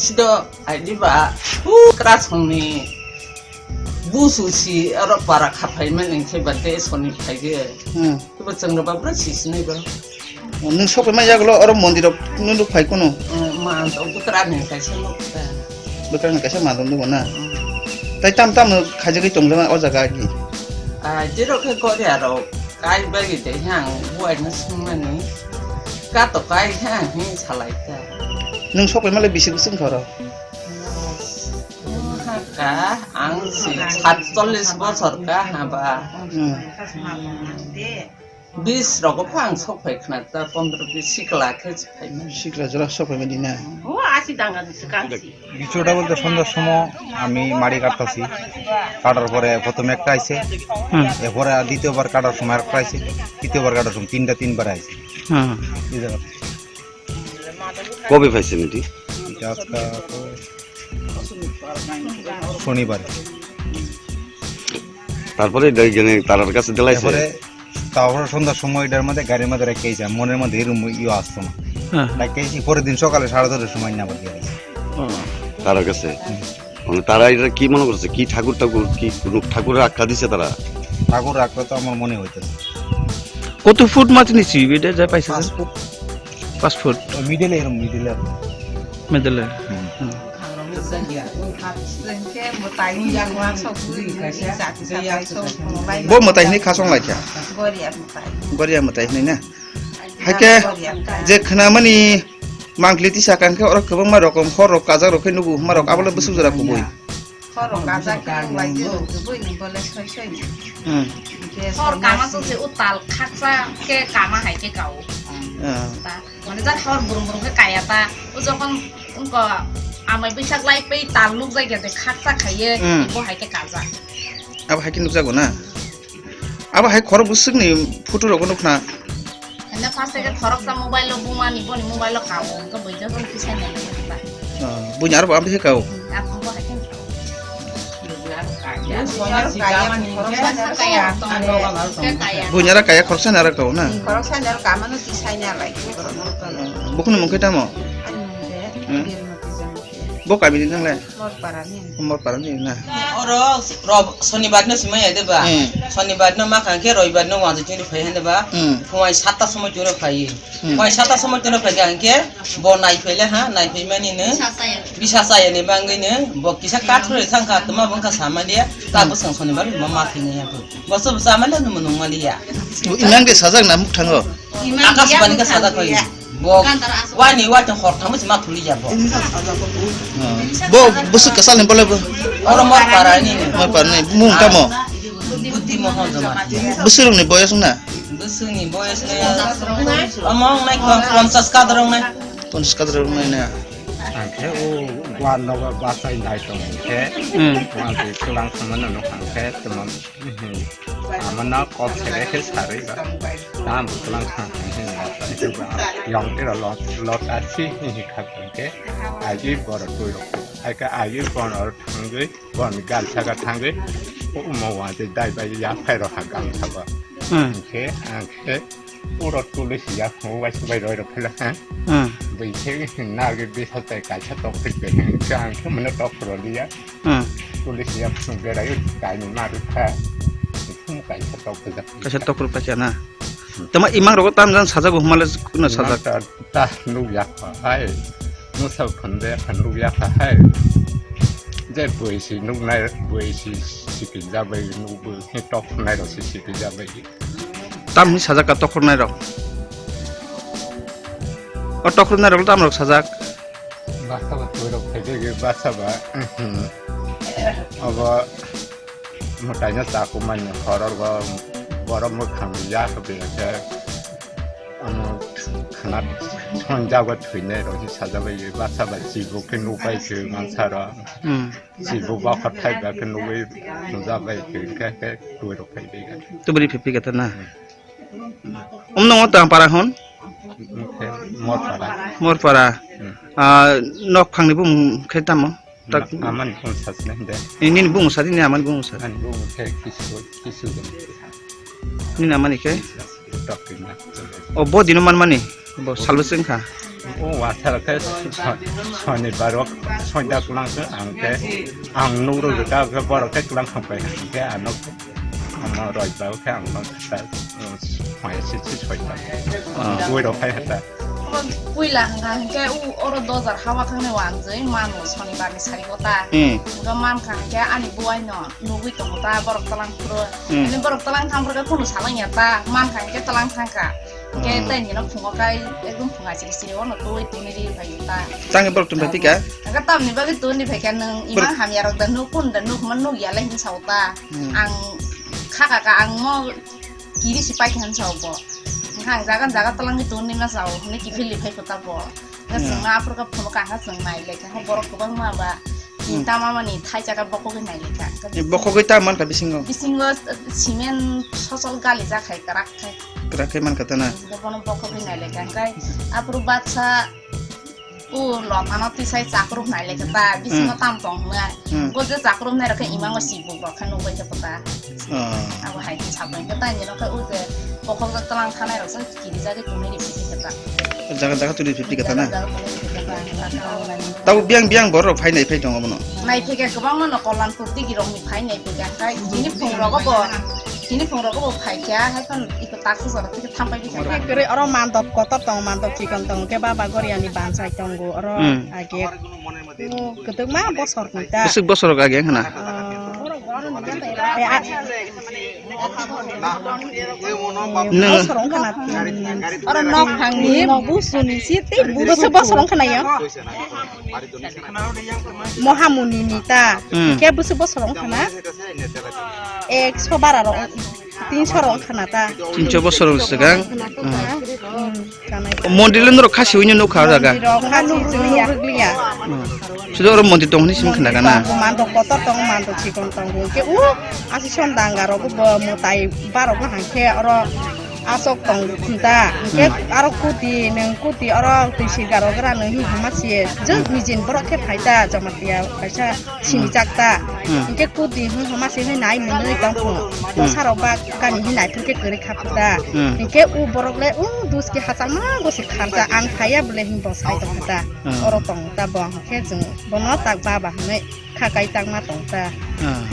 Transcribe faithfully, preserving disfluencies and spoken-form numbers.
Sido aidi ba, hu, krasongni busu si aro para khaphai mani khe ba de soni phai ge. Hmm. Kebo chwng ba bra si sinai ba. Nwng sok ma yagulo aro mondir rok nunu phai kuno. Hmm, ma to bukra ni kaisa nuk ta. Bukra ni kaisa ma dong na. Hmm. Tai tam tam khaijagwi tongjama o jaga ki. Ah, jero khe kori aro kai bai de yang buai na sung mani. Ka to kai ha hi salai ta. Nwng sok ma le bisi bisi khoro. Ka ang si satchollis bosor ka haba. Hmm. Bis rogo pha ang sok phai khna ta pondro bis sikla khe phai mani. Sikla jora sok phai mani na. ও আশি টাকা দিছে কাঁদছি। কিছুটা বলতে সন্ধ্যার সময় আমি মাড়ি কাটতাছি, কাটার পরে প্রথমে একটা আইছে, হুম। এরপরে আর দ্বিতীয়বার কাটার সময় আরেকটা আইছে, তৃতীয়বার কাটার সময় তিনটা তিনবার আইছে। হুম। এই জায়গা। কবে পাইছেন এটি? এটা আজকে তো শনিবারে। তারপরে এটা এখানে তারার কাছে দিলাইছে? এরপরে তারপরে সন্ধ্যার সময় এটার মধ্যে গাড়ির মধ্যে রেখে গেছে, মনের মধ্যে এরকম ইয়ে আসতো না। হ্যাঁ। রেখে গেছি, পরের দিন সকালে সাড়ে দশটার সময় নিয়ে আবার দিয়ে গেছে। ও। তারার কাছে? হুম। মানে তারা এটা কি মনে করছে? কি ঠাকুর ঠাকুর, কি কোনো ঠাকুরের আখ্যা দিছে তারা? ঠাকুর আখ্যা তো আমার মনে হইতেছে। কত ফুট মাছ নিছি এটা যা পাইছে? পাঁচ ফুট। পাঁচ ফুট। ওই মিডলে এরকম মিডলে আর কি। Medele. Hmm. Hmm. Bo mwtai hwnwi khasong lai kha. Goria mwtai. Goria mwtai hwnwi na. Haikhe je khwnamani mangli tisa kang khe oro kwbangma rokom hor rok kajak rok khe nugo hwnma rok abo le bwswk jora kubui. Hor rok kajak khe nung lai je rung kubui ni bole soi soi ni. Hmm. Hor kama sung se utal khaksa khe kama hai khe kao. Ah. Mane jak hor brum brum khe kaya ta. O jokhon wngkha amai bwsak lai pei tal nuk jai khe khaksa khaiye, hmm, bo hai khe kajak. Abo hai khe nukjago na? Abo hai khorok bwswkni photo rokbo nukna? Hwnle first khe khoroksa mobile o bumani, boni mobile o kao, hwnkhe bui jokhon kisa nai nai ba. Ah, buini aro bo amtwi khe kao? Hmm, abo bo hai khe kao. Buini aro kaya khoroksa ni aro kao na? Khoroksa ni aro kamano tisai na lai. Bukhukni mung khe tamo? Ani mung khe, hmm? Birmoti Jamatia. Bo kamini nang le? Morpara ni. Morpara ni na? Oro rob-, sonibar no simai ya de ba? Hmm. Sonibar no ma khan khe roibar no wanjui tini phai han de ba? Hmm. Phungai satta somoi tini phai. Hmm. Phai satta somoi tini phai khe bo nai phai le ha, nai phai mani no. Bisa chaya ni bangwi no. Bo kisa kathwrwi thang kha, tuma bo wngkha sama dia. Ta bwswng sonibar no ma thwini ya. Bo se bwsa ma le no nung ma li ya. Imang de sajak na muk thango. Akashbani khe sajak pai. Bo wani wai tong hor thamwi se ma thuli ya bo. Bo bwswk kwchal ni bole bo. Oro Morpara ni. Morpara ni. Mung tamo? Buddhi Mohon Jamatia. Bwswk rok ni boyos na? Bwswk ni boyos na. Among nai khon khon sas kadrong nai. Khon sas kadrong nai na. Ang khe o gua nogo bachai nai tong khe. Hmm. Ang khe kwlang samano no ang khe tamo. Amano kok sere khe sarwi ba. Tam kwlang kha khe ba. Yong tero lot, lot a si hi hi kha khe. Agi boro tui rok. Ai ka agi boro thangwi, boro gal saka thangwi. O mo wa de dai bai ya phai ro ha gang saba. Hmm. Khe ang khe uro tuli si ya mo wai subai roi rok phela ha. Hmm. Bai khe na ge bisa tai kaisa tok phai pe. Ang khe mano tok ro liya. Hmm. Police ya phung berai kaini maru kha. Phung kaisa tok kha. Kaisa tok kha na. Tama imang rogo tam jan sajak humale kuna sajak. Ta, ta nuk ya kha hai. Musa khande khan nuk ya kha hai. Je boi si nuk nai boi si siki jabai nuk boi tok nai ro si siki jabai. Tam hi sajak ka tok nai rok. O tok nai rok tam rok sajak. Basa ba twi rok phai de basa ba. Abo mwtai no chaku mani horor go borok mwkhang ya hobi khe. Ano khana thon jago thwinai rok hi sajabai basa ba chibu khe nubai khe mansa rok. Hmm. Chibu ba khathai ba khe nubai nujabai khe khe khe twi rok phai de. Tuburi phipi kata na. Hmm. Omno ngo tang para hon? Morpara. Morpara. Hmm. Ah, nok phangni bumung khe tamo? Tak- Na-, amani bumung sasne hinde. Eh, nini bumung sadi, nini amani bumung sadi. Ani bumung khe kisu, kisu jon. Nini amani khe? Tok kina. O, bo dino manmani? Bo salbwswk wngkha? O wathar khe so-, sonibar o soida kwlang khe ang khe ang nuk rw rwkha, khe borok khe kwlang thang pai khe ano ano roi ba khe ang no khe ta, um, phai si si soida. Ah. Ui rok phai hata. Puila hwnkha hwnkhe u oro dojar hawa thangni wanjwi mano sonibar ni sari kota. Hmm. Hwnkhe mankha hwnkhe ani buai no nugwi tongo ta borok twlang phuru. Hmm. Ani borok twlang thang phuru khe kunu salang ya ta mankha hwnkhe twlang thangkha. Hwnkhe hmm, tei nino phungo kai ekdom phunga chiri chiri ono twi tuni ri phai ta. Tangni borok tun phai pika? Aga tamni bagwi tuni phai kha nwng imang hamya rok da nuk kun da nuk man nuk ya lai hin sao ta. Hmm. Ang kha kha kha ang mo kiri si pai kha hin sao bo. Hwnkhe ang jaga jaga twlang tuni ma sao hwnwi kiphil li phai kho ta bo. Hwnkhe hmm, chwng ma aphuru khe phunukha hwnkhe chwng nai lai kha borok kwbangma ba. Hmm. Tama mani thai jaga bokhogwi nai lai kha. Bokhogwi ta man kha bisingo? Bisingo, eh, cement sosol gali jak hai kwrak khai. Kwrak khai man kha ta na? Bono bokhogwi nai lai kha. Hwnkhe aphuru baksa o lotano tisai chakruk nai lai kha ta. Bisingo hmm, tam tong hwnwi. Hmm. Bo je chakruk nai rok khe imango sibuk rok khe nukbai khe ta. Ah. Abo hai khe sabai khe ta nino khe o je bokhok jak twlang thanai rok se. Kiri jaga tuni ri phiti kata. Jaga jaga tuni ri phiti kata na? Jaga jaga tuni ri phiti kata. Tabo biyang biyang borok phai nai phai tongo bono? Nai phai kha kwbangma no Kollanpur digi rok ni phai nai phai kha. Hai tini phung rogo bo, tini phung rogo bo phai kha. Hai phano iko taksi jora tini thampai phai kha. Kwrwi oro mandop kotor tongo, mandop chikon tongo. Khe baba Goria ni bansai tongo oro hmm, age. O kwtwkma bosor ni ta. Bwswk bosor age hwna? Ah, eh, a- Nwng- Bosor wngkha na? Oro nok thangni nok busuni si tei busu bosor wngkha na ya. Mohamuni ni ta. Hmm. Khe busu bosor wngkha na? Ekso bara rok, tinso rok wngkha na ta. Tinso bosor wngkha swkang. Hmm. Mondir le norok khasi hwnwi nukha o jaga. Mondir rok khasi hwnwi nukliya. Hmm. Sudo oro mondir tong hwnwi simi khna gana. Tongo, mando kotor tongo, mando chikon tongo. Ke u asi son danga rogo bo mutai barok no hangke oro asok tong khinta. Ke hmm, aro kuti nung kuti oro twi sirga rogra nung hi hama siye. Jeng hmm, nijin borok khe phaita Jamatia kaisa sini hmm, chakta. Hmm. Hingke kuti hung hama se nai mwnwi tong phung. Hmm. Bosarok ba kani hinai phirke kwrwi kha phita. Hmm. Hingke u borok le u dus ke hachang ma gosi kharja ang phaiya bole hing bo sai tong phita. Hmm. Oro tong ta bo hingke jung bono tak baba hwnwi kha kai tang ma tong ta. Hmm.